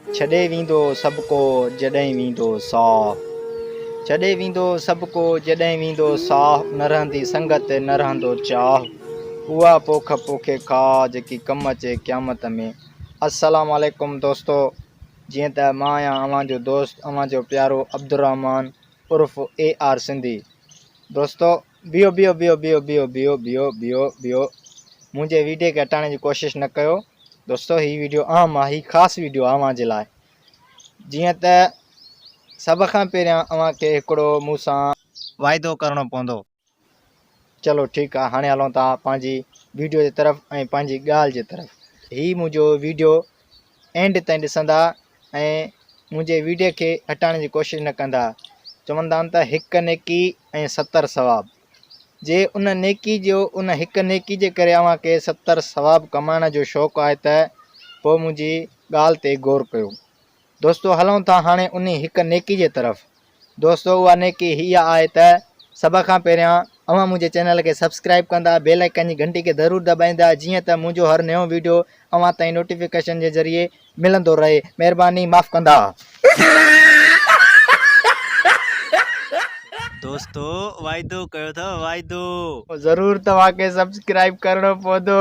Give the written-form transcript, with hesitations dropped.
ڇڏي ويندو سڀ ڪو جڏهن ويندو ساهه. ڇڏي ويندو سڀ ڪو جڏهن ويندو ساهه نه رهندي سنگت نه رهندو چاهه اها پوک پوکي کاء جيڪي ڪم اچي قيامت ۾. السلام عليڪم دوستو جيئن ته مان آهيان اوهان جو دوست اوهان جو پيارو عبدالرحمان عرف اي آر سنڌي دوستو بيهو بيهو بيهو بيهو بيهو بيهو بيهو بيهو بيهو منهنجي ويڊيو کي هٽائڻ جي ڪوشش نه ڪيو دوستو هي ويڊيو اهم آهي هي خاص ويڊيو آهي اوهان جي لاء جيئن ته سڀ کان پهريان اوهان کي هڪڙو مون سان واعدو ڪرڻو پوندو چلو ٺيڪ آهي هاڻي هلون ٿا پنهنجي ويڊيو جي طرف ۽ پنهنجي ڳالهه جي طرف هي منهنجو ويڊيو اينڊ تائين ڏسندا ۽ منهنجي ويڊيو کي هٽائڻ جي ڪوشش نه ڪندا چوندا آهن ته هڪ نيڪي ۽ ستر ثواب جي ان نيڪي جو ان هڪ نيڪي جي ڪري اوهان کي ستر ثواب ڪمائڻ جو شوق آهي ته پوء منهنجي ڳالهه تي غور ڪيو دوستو هلون ٿا هاڻي انهي هڪ نيڪي جي طرف. دوستو اها نيڪي هيء آهي ته سڀ کان پهريان اوهان منهنجي چينل کي سبسڪرائيب ڪندا بيل آئيڪن جي گهنٽي کي ضرور دٻائيندا جيئن ته منهنجو هر نيون ويڊيو اوهان تائين نوٽيفڪيشن جي ذريعي ملندو رهي مهرباني معاف ڪندا. دوستو واعدو ڪيو اٿو واعدو. ضرور توهان کي سبسڪرائيب ڪرڻو پوندو.